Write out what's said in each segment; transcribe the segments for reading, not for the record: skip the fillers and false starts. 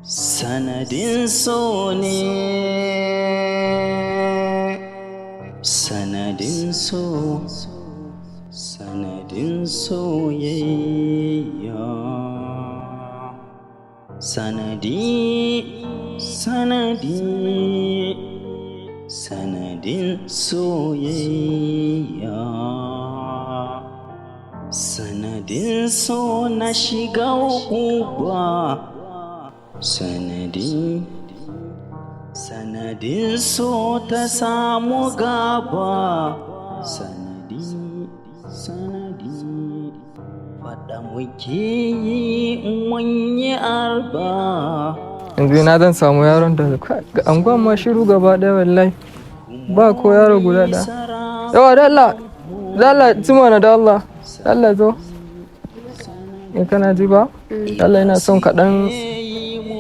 Sanadin so ne, sanadin so, sanadin soyayya. Sanadi, sanadi, sanadin soyayya. Sanadin so na shiga uba. Sanadi, sanadin so ta samu gaba. Sanadi, sanadi, faɗa muke yi mun yi arba. Yanzu na zan samu yaron da ga anguwan ma shiru gaba ɗaya, wallahi ba ko yaro guda ɗaya. Yawa, da Allah, da Allah tuma na, da Allah, da Allah zo. In kana ji ba, da Allah ina son kaɗan,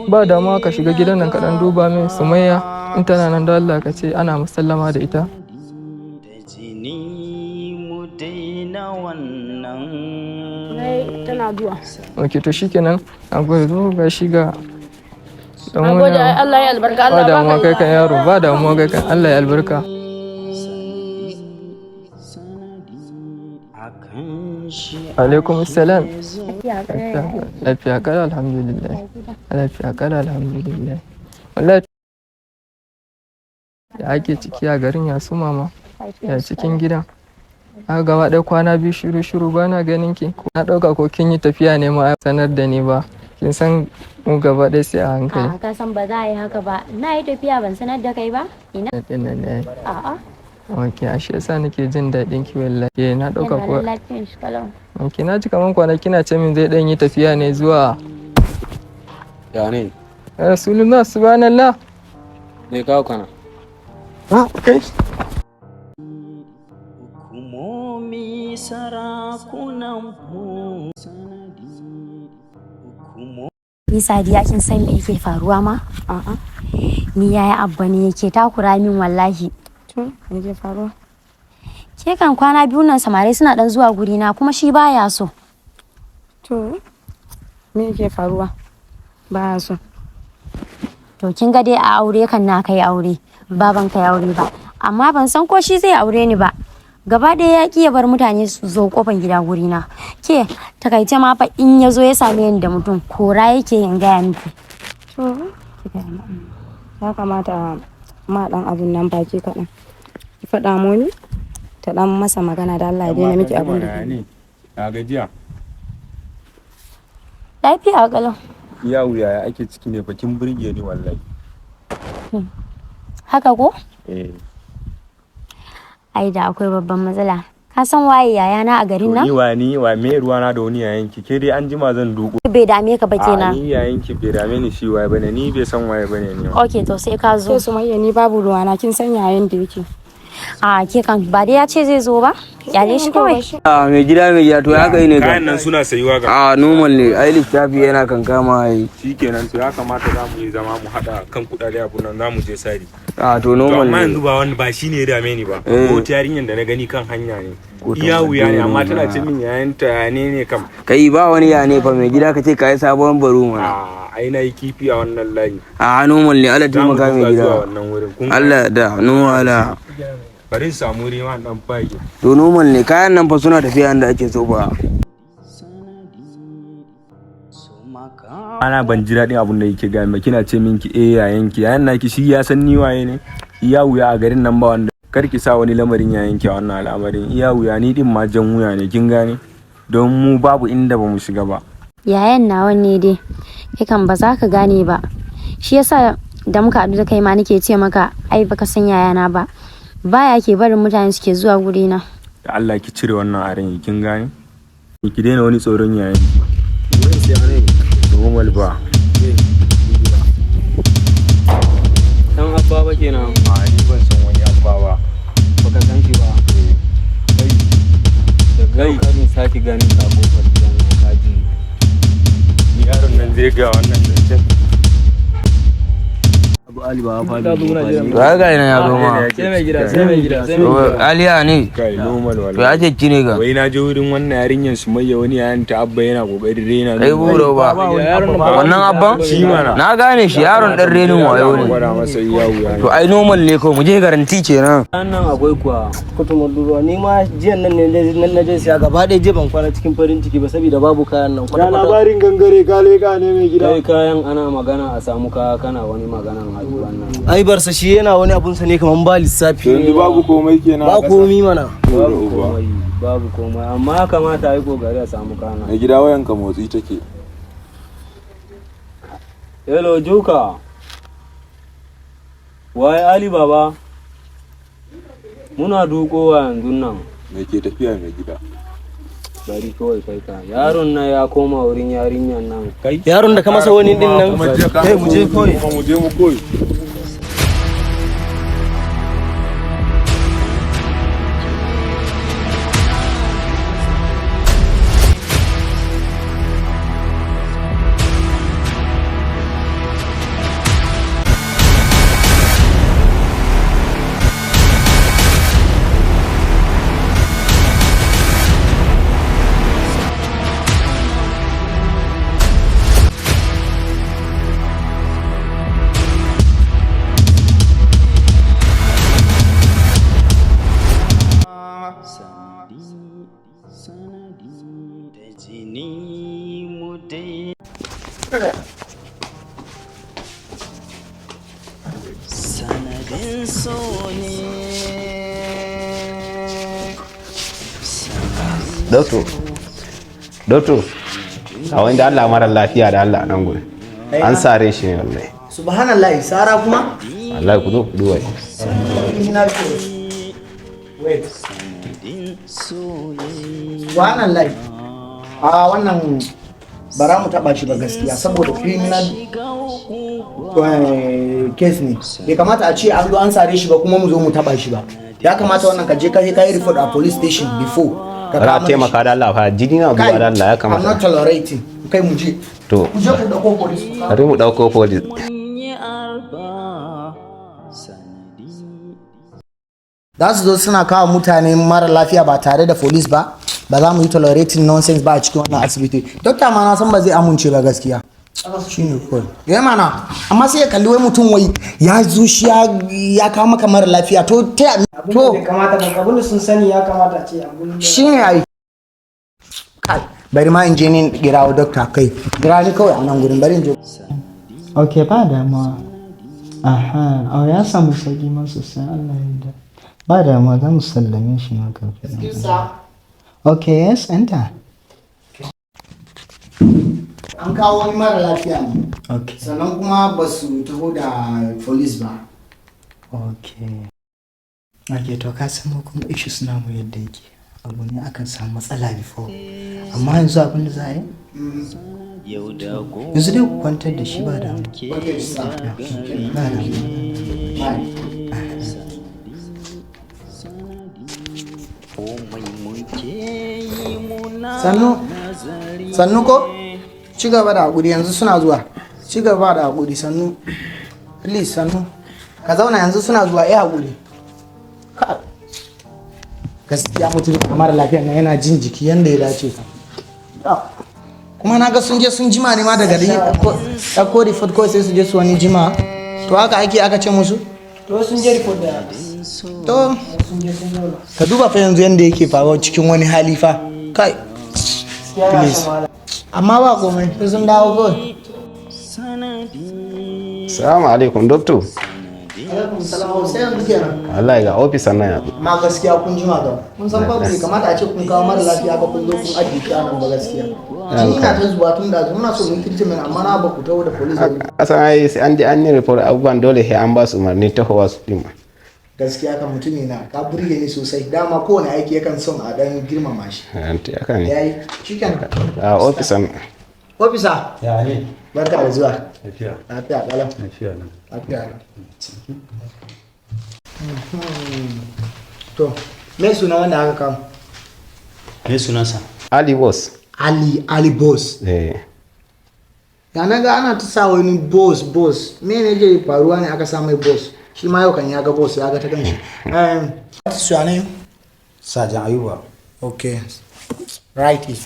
ba damuwa ka shiga gidan nan kaɗan duba min Sumayya in tana nan. Da Allah ka ce ana musallama da ita. Da jini mu daina wannan. Ai tana zuwa. Ok, to shikenan, a gode. Zo ga shi ga dan Na gode, ai wani. Allah ya albarka. Ba Allah damuwa. baka. Kai kan yaro, ba damuwa. Kai kan Allah ya albarka. Sanadi, akan shi. Alaikum salam. Lafiya kala, alhamdulillah. Lafiya kala, alhamdulillah. Wallahi ya ake ciki a garin? Ya su mama? Ya cikin gidan? Aka gaba ɗaya kwana biyu shiru shiru, ba na ganin ki. Na ɗauka ko kin yi tafiya ne ma sanar da ni ba. Kin san mu gaba ɗaya sai a hankali. A'a, ka san ba za a yi haka ba. Na yi tafiya ban sanar da kai ba? Ina? Ɗin nan ne. A'a. Ok, ashe yasa nake jin daɗin ki wallahi. Eh, na ɗauka Yana ko nan lafiyan shi kalau. Ok, na ji kaman kwanaki na ce min zai ɗan yi tafiya ne zuwa Ya ne? Ya Rasulullah, subhanallah. Me kawo kana? Ah, kai. Hukumomi, sarakunan mu, sanadi, hukumomi. Ni Sadiya, kin san me yake faruwa ma? A'a. Ni yaya Abba ne yake takura min wallahi. To, me ke faruwa? Ke kan kwana biyu nan samari suna dan zuwa guri na, kuma shi baya so. To, me yake faruwa? Baya so. To kin ga dai a aure kan na kai aure, ba ban kai aure ba. Amma ban san ko shi zai aure ni ba. Gaba ɗaya ya ƙi ya bar mutane su zo kofan gida guri na. Ke takaice ma fa in ya zo ya same ni da mutum, kora yake, in gaya miki. To, ya kamata ma dan abun nan baki kaɗan. Ki faɗa moni ta dan masa magana, da Allah ya daina miki abun da ne. Ya gajiya? Lafiya kalau. Ya wuya ya ake ciki ne fa? Kin burge ni wallahi. Haka ko? Eh. Ai da akwai babban matsala. Ka san waye yayana a garin To nan? ni wa, ni wa, me ruwana da wani yayanki? Ke dai an jima zan duko. Bai dame ka ba A kenan. ni yayanki bai dame ni, shi waye bane, ni bai san waye bane ni. Ok, to sai ka zo. Sai Sumayya, ni babu ruwana, kin san yayin da yake. A ke kan ba dai ya ce zai zo ba? Kyale shi kawai. A mai gida, mai gida, to ya kai ne Kayan ka? nan suna sayuwa ga. A normal ne, ai littafi yana kan kama ai. Shikenan, to ya kamata za mu yi zama mu haɗa kan kuɗaɗe abun nan, za mu je sari. A to To normal amma ne. yanzu ba wani ba shine ya dame ni ba. Eh. Ko ta yarinyar da na gani kan hanya ne. Ko ta Iya wuya ne, amma wando tana na. ce min yayanta ya ne ne kam. Kai, ba wani ya ne fa mai gida, ka ce ka yi sabon baro mana. A ai na yi kifi a wannan layi. A normal ne, Allah Za mu taimaka mai duka gida. zuwa wannan wurin. Kun Allah da normal. Bari in samu wuri ma dan fage. To normal ne, kayan nan fa suna tafiya inda ake so ba. Sanadi, su maka. Ana ban ji daɗin abun da yake gaya min, kina ce min ki eh yayanki, yayan naki shi ya san ni waye ne. Iya wuya a garin nan ba wanda, kar ki sa wani lamarin yayanki a wannan al'amarin. Iya wuya ni din ma jan wuya ne, kin gane, don mu babu inda ba mu shiga ba. Yayan nawan ne dai. Kai kan ba za ka gane ba. Shi yasa da muka haɗu da kai ma nake ce maka ai baka san yayana ba. Baya ke barin mutane suke zuwa guri na. Da Allah ki cire wannan a ranki, kin gane, ki daina wani tsoron yayanki. Normal ba. Dan abba ba kenan. A ni ban san wani abba ba. Baka san shi ba. Kai. Daga yau karin sake ganin ka kofar gidan nan, ka ji. Ni yaron nan zai ga wannan zancen. Abu Ali. Baba fa bai zo fa. To ai ga ina ya zo ma. Sai mai gida, sai mai gida, sai mai To gida. Aliya ne. Kai normal To wallahi. ya ce ki ne ga. Wai na je wurin wannan yarinyar Sumayya, wani yayan ta Abba yana kokarin rena Kai buro ba. Wannan abban? Shi mana. Na gane shi, yaron dan renin wayo ne. Gwada masa iya wuya. To ai normal ne ko mu je, garanti kenan. Kayan nan akwai kuwa. Kutumar ruwa, ni ma jiyan nan ne nan na je siya gaba ɗaya, jiya ban kwana cikin farin ciki ba saboda babu kayan nan kwata kwata. Labarin gangare ka leka ne mai gida. Kai, kayan ana magana a samu kaya, kana wani maganan haɗu wannan. Ai barsa, shi yana wani abun sa ne kaman ba lissafi. Yanzu babu komai kenan. Ba komi mana. Babu komai, babu komai, amma ya kamata a yi kokari a samu kayan nan. Mai gida, wayanka motsi take. Hello, Joka. Wai Ali Baba. Muna dukowa yanzu nan. Me ke tafiya, mai gida? Bari kawai kai ka. Yaron nan ya koma wurin yarinyan nan. Kai. Yaron da ka masa wani din nan. Kai, mu je kawai. Mu je mu koyi. Sanadi, sanadi da jini mu dai. Sanadin so ne. Doctor, doctor, a wani da Allah mara lafiya da Allah a nan gurin. An sare shi ne wallahi. Subhanallah, sara kuma. Wallahi ku zo ku duba shi. Ina so. Wait. Subhanallah. A wannan bara mu taba shi ba gaskiya, saboda criminal case ne. Bai kamata a ce an zo an sare shi ba kuma mu zo mu taba shi ba. Ya kamata wannan ka je ka yi report a police station before ka Bara kama shi. taimaka da Allah fa, jini na Kai, zuwa da Allah ya I'm kamata. not tolerating. Kai, mu je. To, Ku je ku dauko police ku kawo. bari mu dauko police. Mun yi arba sanadi. Za su zo suna kawo mutane mara lafiya ba tare da police ba. Ba za mu yi tolerating nonsense ba a cikin wannan asibiti. Dokta ma na san ba zai amince ba gaskiya. Shine kawai ya mana, amma sai ya kalli wai mutum wai ya zo shi ya kawo maka mara lafiya, to ta to Kamata ba abin da sun sani, ya kamata a ce abun. Shine ai. Kai, bari ma in je ni kirawo dokta. Kai, kira ni kawai a nan gurin, bari in je. Ok, ba damuwa. Aha, oh, ya samu sauki ma sosai, Allah ya yarda. Ba damuwa, za mu sallame shi ma kafin. Ok, yes, enter. An kawo wani mara lafiya ne. Ok. Sannan kuma ba su taho da police ba. Ok. Ok, to ka san mu kuma issues namu yadda yake. Abu ne akan samu matsala before. Amma yanzu abin da za a yi? Yau da gobe. Yanzu dai ku kwantar da shi, ba damuwa. Ok, sir. Ba damuwa. Komai muke yi muna Sannu. nazari. Sannu ko? Ci gaba da hakuri, yanzu suna zuwa. Ci gaba da hakuri, sannu. Please, sannu. Ka zauna, yanzu suna zuwa, eh, hakuri. Ka- Gaskiya mutum mara lafiya na yana jin jiki yanda ya dace ka. Kuma na ga sun je sun jima ne ma daga ɗauko report kawai sai su je su wani jima. To haka ake aka ce musu? To sun je report da To sun je sun zauna. Ka duba fa yanzu yanda yake faruwa cikin wani hali fa. Kai. Please. Amma ba komai, sai sun dawo kawai. Assalamu alaikum, doctor. Alaikum salam, sai yanzu kenan. Wallahi ga officer nan yanzu. Amma gaskiya kun jima ga. Kun san fa bai kamata a ce kun kawo mara lafiya ba kun zo kun ajiye shi a nan ba gaskiya. Jini na ta zuwa tun da muna so mu yi treatment, amma na ba ku taho da police ba. Kasan ai sai an je an yi report, abubuwan dole sai an ba su umarni tahowa su ɗin ma. Gaskiya kan mutumi na ka burge ni sosai. Dama kowane aiki yakan son a dan girmama shi. Haka ne. Yayi, shikenan. A officer nan. Officer. Ya ne? Barka da zuwa. Lafiya. Lafiya ƙalau. Lafiya nan. Lafiya lau. To, me suna wanda aka kawo? Me sunansa? Ali Boss. Ali, Ali Boss. Eh. Ya na ga ana ta sa wani boss boss. Me ne ke faruwa ne aka sa mai boss? Shi ma yau kan ya ga boss, ya ga ta kanshi. What is your name? Sajan Ayuba. Okay. Write it.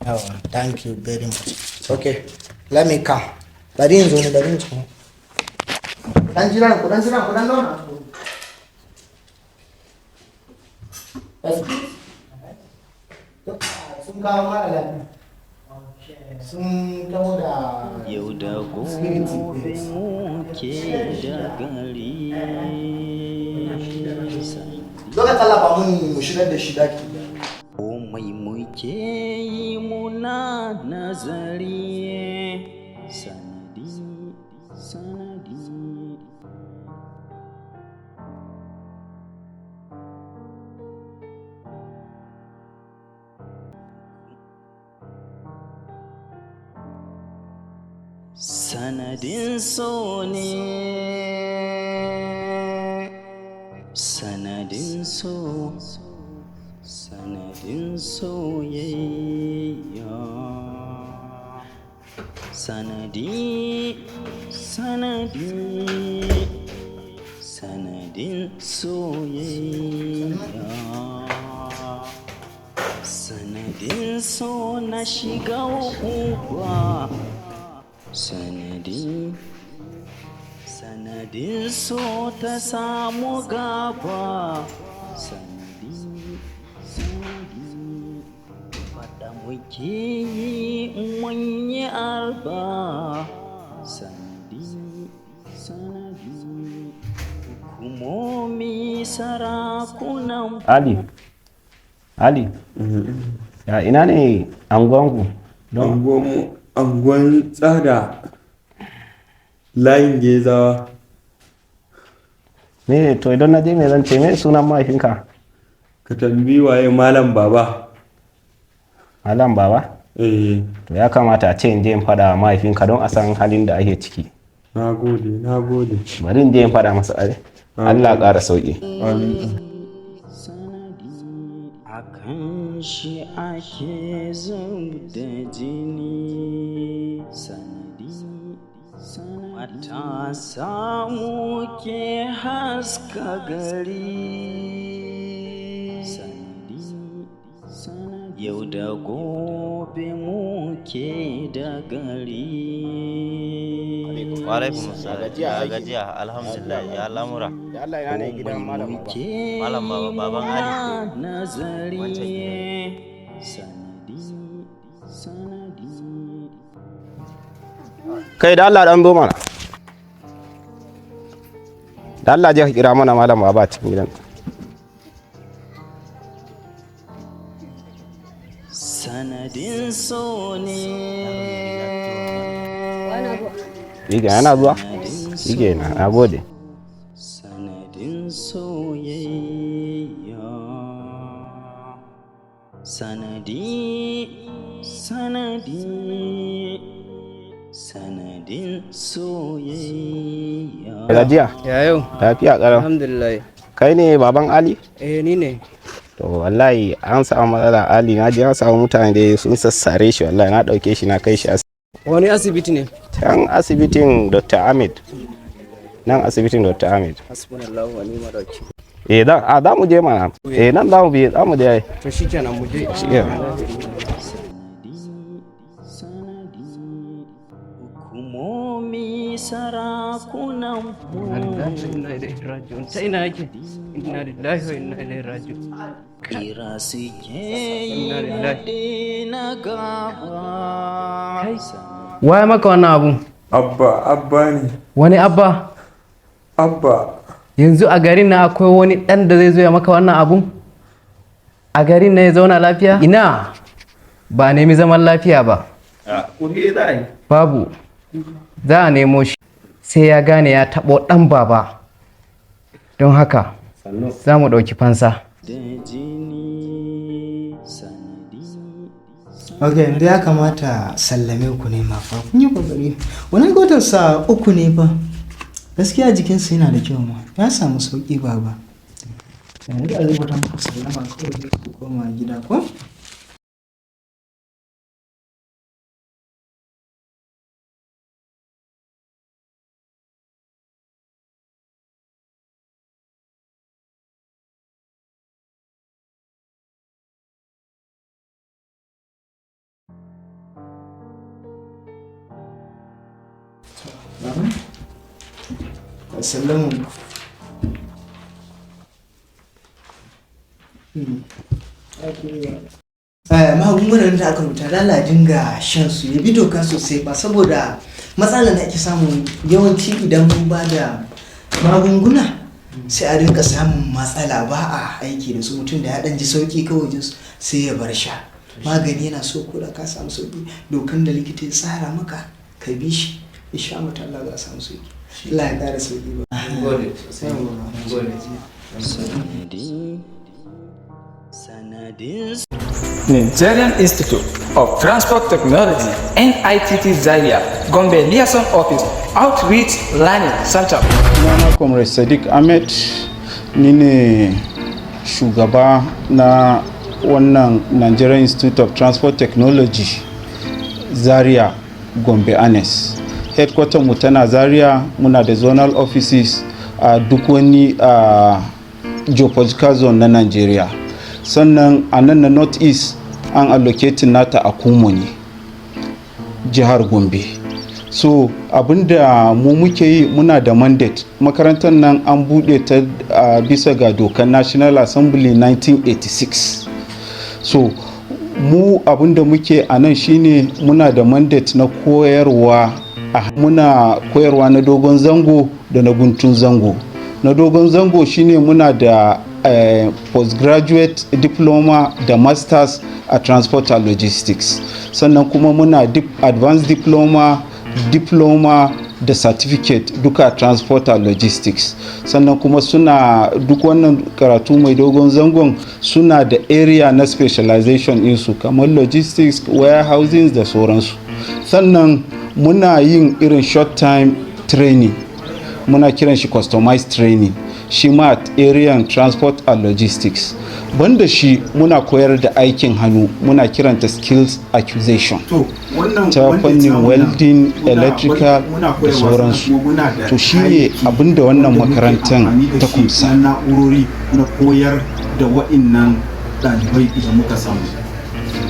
Oh, thank you very much. Okay, let me come. Bari in zo ne, bari in zo. Dan jira ku, dan jira ku, dan zauna. Excuse. Sun kawo mara lafiya. Sun taho da Yau da gobe muke da gari. Zo ka tallafa mun mu shigar da shi daki. Komai muke yi muna nazari. Sanadi, sanadi. Sanadin so ne, sanadin so, sanadin soyayya. Sanadi, sanadi, sanadin soyayya. Sanadin so na shiga uba. Sanadi, sanadin so ta samu gaba. Sanadi, sanadi, faɗa muke yi mun yi arba. Sanadi, sanadi, hukumomi sarakunan Ali, Ali, ya ina ne anguwanku? Anguwanmu, anguwan Tsada, layin Gezawa. Me to idan na je me zan ce, me sunan mahaifinka? Ka tambayi waye Malam Baba. Malam Baba? Eh. To ya kamata a ce in je in faɗa wa mahaifinka don a san halin da ake ciki. Na gode, na gode. Bari in je in faɗa masa are. Allah ƙara sauƙi. Amin. Akan shi ake zub da jini. Sanadi, matasa muke haska gari. Sanadi, yau da gobe muke da gari. Wa alaikum assalam. Ya gajiya, alhamdulillah, ya lamura. Da Allah ina ne gidan Malam Baba? Malam Baba, baban Ali. Nazari, sanadi, sanadi. Kai da Allah dan zo mana. Da Allah je ka kira mana Malam Baba a cikin gidan. Sanadin so ne. Shike yana zuwa? Shike na, na gode. Sanadin soyayya. Sanadi, sanadi, sanadin soyayya. Gajiya? Ya yau? Lafiya ƙalau. Alhamdulillah. Kai ne baban Ali? Eh, ni ne. To wallahi an samu matsala Ali, na je an samu mutane da sun sassare shi, wallahi na ɗauke shi na kai shi asibiti. Wani asibiti ne? Can asibitin Dr. Ahmed. Nan asibitin Dr. Ahmed. Hasbunallahu wa ni'mal wakil. Eh da a za mu je mana. Eh nan za mu bi, za mu je. To shikenan mu je. Shikenan. Hukumomi sarakunan Inna ilaihi raji'un. Ta ina yake? Inna lillahi wa inna ilaihi raji'un. Kira suke yi mu daina gaba. Waye maka wannan abun? Abba, Abba ne. Wani Abba? Abba. Yanzu a garin na akwai wani ɗan da zai zo ya maka wannan abun? A garin na ya zauna lafiya? Ina ba a nemi zaman lafiya ba. Kuɗi za a yi. Babu. Za a nemo shi. Sai ya gane ya taɓo ɗan baba. Don haka za mu ɗauki fansa. Ok, yanzu ya kamata sallame ku ne ma fa. Kun yi kokari. Wannan gotarsa uku ne fa. Gaskiya jikinsa yana da kyau ma. Ya samu sauƙi baba. Yanzu a rubuta muku sallama kawai sai ku koma gida ko? Baba? Sallaman ku. Magungunan da aka rubuta lala dinga shan su ya bi doka sosai ba saboda matsalar da ake samu yawanci idan mun ba da magunguna sai a rinka samun matsala ba a aiki da su, mutum da ya dan ji sauki kawai jin sai ya bar sha magani. Yana so ko da ka samu sauki, dokan da likita ya tsara maka ka bi shi, insha Allah ta'ala za a samu sauki. Allah ya kara sauki ba. Gode sosai. Gode. Sanadi, sanadin. Nigerian Institute of Transport Technology, NITT Zaria, Gombe Liaison Office, Outreach Learning Center. Sunana Comrade Sadiq Ahmed, ni ne shugaba na wannan Nigerian Institute of Transport Technology Zaria Gombe Annex. Headquarter mu tana Zaria, muna da zonal offices a duk wani a geopolitical zone na Nigeria. Sannan a nan na North East an allocating nata a Kumo ne, jihar Gombe. So abinda mu muke yi, muna da mandate. Makarantar nan an bude ta bisa ga dokar National Assembly 1986. So mu abinda muke a nan shine muna da mandate na koyarwa. Muna koyarwa na dogon zango da na guntun zango. Na dogon zango shine muna da postgraduate diploma da masters a transport and logistics. Sannan kuma muna advanced diploma, diploma da certificate duka transport and logistics. Sannan kuma suna duk wannan karatu mai dogon zangon suna da area na specialization insu kamar logistics, warehousing da sauransu. Sannan muna yin irin short time training, muna kiran shi customized training, shi ma area transport and logistics. Banda shi muna koyar da aikin hannu, muna kiranta skills acquisition ta fannin welding, electrical da sauransu. To shi ne abinda wannan makarantar ta kumsa. Na'urori na koyar da wa'innan ɗalibai idan muka samu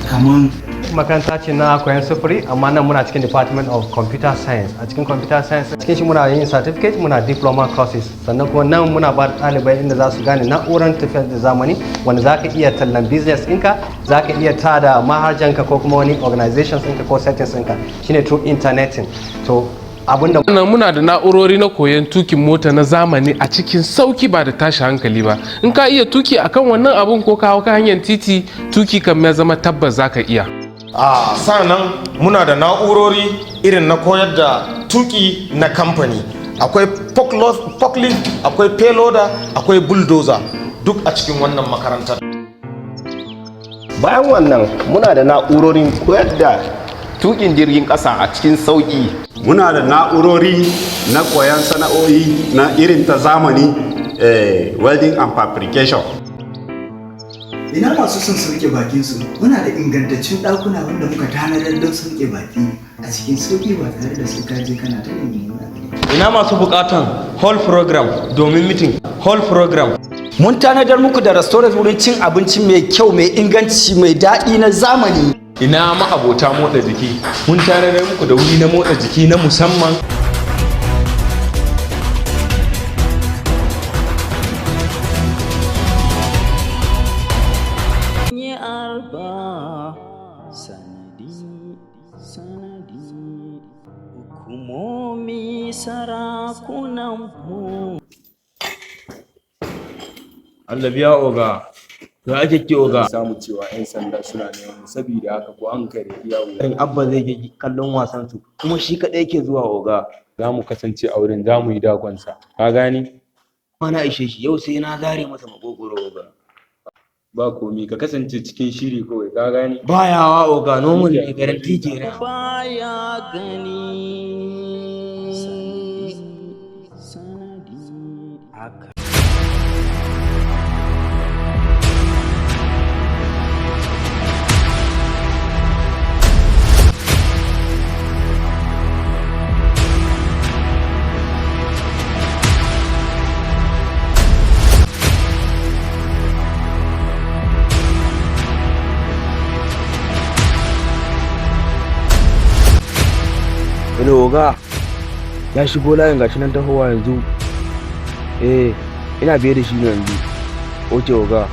kaman Makaranta ce na koyon sufuri, amma nan muna cikin Department of Computer Science. A cikin Computer Science, cikin shi muna yin certificate, muna diploma courses. Sannan kuma nan muna ba da ɗalibai inda za su gane na'urar tafiyar da zamani wanda za ka iya tallan business ɗinka, za ka iya tada mahajanka ko kuma wani organizations ɗinka ko settings ɗinka, shine through interneting. To abinda Sannan muna da na'urori na koyon tukin mota na zamani a cikin sauki ba da tashi hankali ba. In ka iya tuki akan wannan abun ko ka hau ka hanyar titi, tuki kam ya zama tabbas zaka iya. A sannan muna da na'urori irin na koyar da tuki na kamfani. Akwai forklift, akwai payloader, akwai bulldozer, duk a cikin wannan makarantar. Bayan wannan muna da na'urorin koyar da tukin jirgin ƙasa a cikin sauƙi. Muna da na'urori na koyan sana'o'i na irin ta zamani, welding and fabrication. Ina masu son sauke bakinsu, muna da ingantaccen ɗakuna wanda muka tanadar don sauke baki a cikin sauki ba tare da sai ka je kana ta neman wani. Ina masu bukatan hall program domin meeting, hall program. Mun tanadar muku da restaurant, wurin cin abinci mai kyau, mai inganci, mai daɗi na zamani. Ina ma'abota motsa jiki, mun tanadar muku da wuri na motsa jiki na musamman. Yi arba sanadi, sanadi hukumomi sarakunanmu. Allah biya oga. To ake ki oga. Samu cewa 'yan sanda suna neman mu, saboda haka ko an kare iya wuya. Irin abba zai je kallon wasan su kuma shi kadai yake zuwa oga. Za mu kasance a wurin, za mu yi dakonsa, ka gane? Ma na ishe shi yau, sai na zare masa makogoro oga. Ba komi, ka kasance cikin shiri kawai, ka gane? Bayawa oga, normal ne, garanti kenan. Baya gani. Sanadi. Hello oga, ya shigo layin, gashi nan tahowa yanzu. Eh, ina biye da shi ne yanzu. Okay oga.